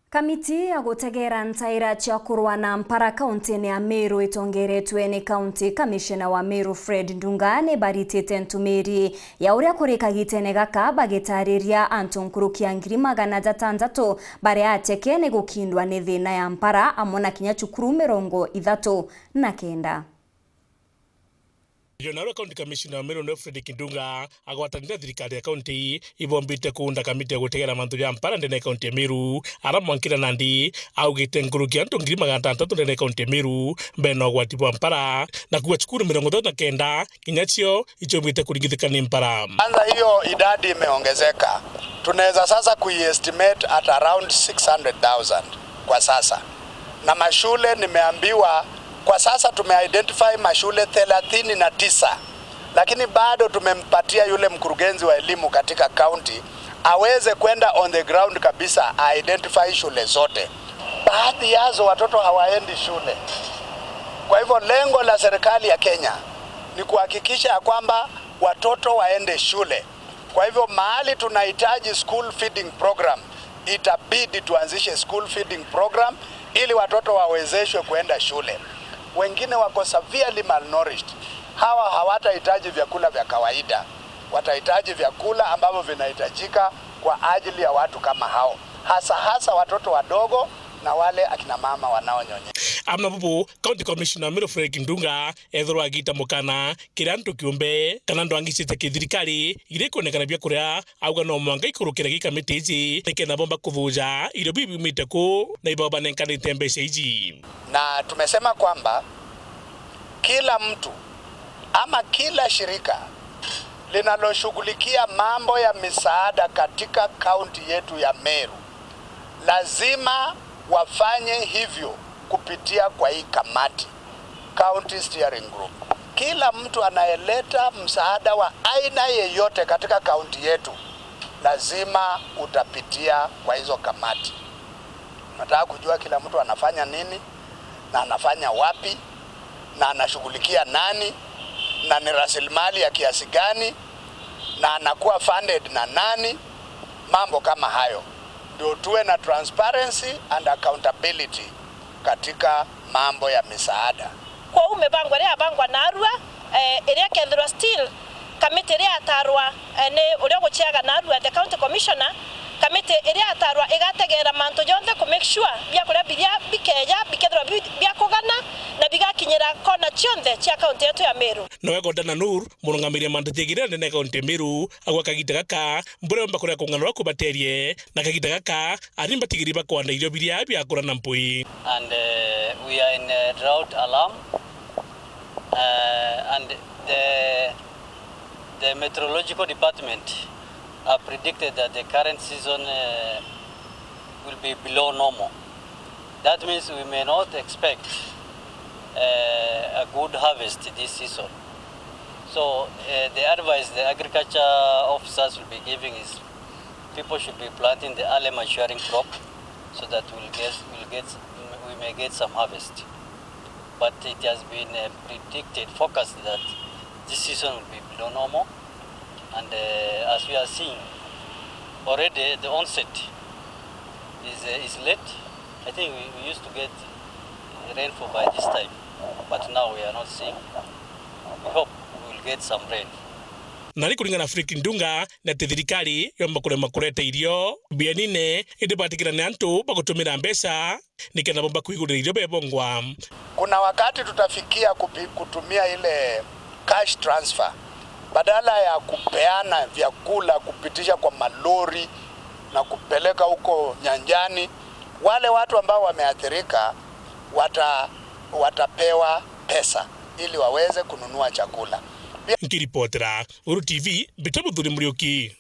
Kamiti ya gutegera ntaira cia kurwa na mpara kaunti-ini ya Meru itongeretwe ni county commissioner wa Meru Fred Ndunga ni baritite ntumiri ya uria kuri kagitene gaka bagitariria antu nkurukia 600,000 baria acheke ni gukindwa ni thina ya mpara amwe na kinya cukuru 39. Nawe county commissioner Meru no Fredrick Ndunga agwatanire thirikari ya county ibombite kuunda kamiti ya gutegera mantu ya mpara ndene county ya Meru ara mwankira nandi augite nguruki antu 600,000 ndene county ya Meru mbere na ugwati bwa mpara na kuwa cukuru 39 kinya cio ichombite kuringithika ni mpara. Kwanza hiyo idadi imeongezeka, tunaweza sasa kuiestimate at around 600,000 kwa sasa, na mashule nimeambiwa kwa sasa tumeidentify mashule 39, lakini bado tumempatia yule mkurugenzi wa elimu katika county aweze kwenda on the ground kabisa identify shule zote. Baadhi yazo watoto hawaendi shule. Kwa hivyo lengo la serikali ya Kenya ni kuhakikisha ya kwamba watoto waende shule. Kwa hivyo mahali tunahitaji school feeding program, itabidi tuanzishe school feeding program ili watoto wawezeshwe kuenda shule. Wengine wako severely malnourished. Hawa hawatahitaji vyakula vya kawaida, watahitaji vyakula ambavyo vinahitajika kwa ajili ya watu kama hao, hasa hasa watoto wadogo na wale akina mama wanaonyonyesha. Amna bubu county commissioner Meru Fredrick Ndunga ethirwo agita mukana kiria antu kiumbe kana andu angicite kithirikari iria ikuonekana bia kuria auga no mwanga ikurukira gi kamiti ici nikenda bomba kuthuja irio bii biumite ku na ibao banenkanite mbeca ici. Na tumesema kwamba kila mtu ama kila shirika linaloshughulikia mambo ya misaada katika kaunti yetu ya Meru lazima wafanye hivyo kupitia kwa hii kamati, County Steering Group. Kila mtu anayeleta msaada wa aina yeyote katika kaunti yetu lazima utapitia kwa hizo kamati. Nataka kujua kila mtu anafanya nini na anafanya wapi na anashughulikia nani na ni rasilimali ya kiasi gani na anakuwa funded na nani, mambo kama hayo, ndio tuwe na transparency and accountability katika mambo ya misaada. Kwa umebangwa ria bangwa na arua iria kethirwa still kamiti iria atarwa ni uria guchiaga na arua the county commissioner kamiti iria atarwa igategera mantu yonthe ku make sure bia kuria biria bikeja bikethirwa bia kugana na bigakinyira kona cionthe cia kaunti yetu ya Meru. Nowe Godana Nur murungamiri mandu jigire nene kaunti Meru agwa kagita gaka mbure mba kuria kungano rwa kubaterie na kagita gaka ari mbatigiri bakwanda irio biria bia kura na mpui. And we are in a drought alarm, and the meteorological department have predicted that the current season will be below normal. That means we may not expect a good harvest this season. So the advice the agriculture officers will be giving is people should be planting the early maturing crop so that we may get some harvest. But it has been predicted, forecast that this season will be below normal. And as we are seeing already, the onset is late. I think we used to get rainfall by this time, but now we are not seeing. We hope we will get some rain. Na nĩ kũringana na Fredrick Ndunga na atĩ thirikari yomba kũrema kũreta irio mbia nine ĩndĩ batikĩra nĩ antu bagũtũmĩra mbeca nĩkenda bomba kwĩgũrĩra irio bebongwa. Kuna wakati tutafikia kutumia ile cash transfer badala ya kupeana vyakula kupitisha kwa malori na kupeleka huko nyanjani. Wale watu ambao wameathirika watapewa pesa ili waweze kununua chakula. Nkiripotera Uru TV, Bita Muthuri Muriuki.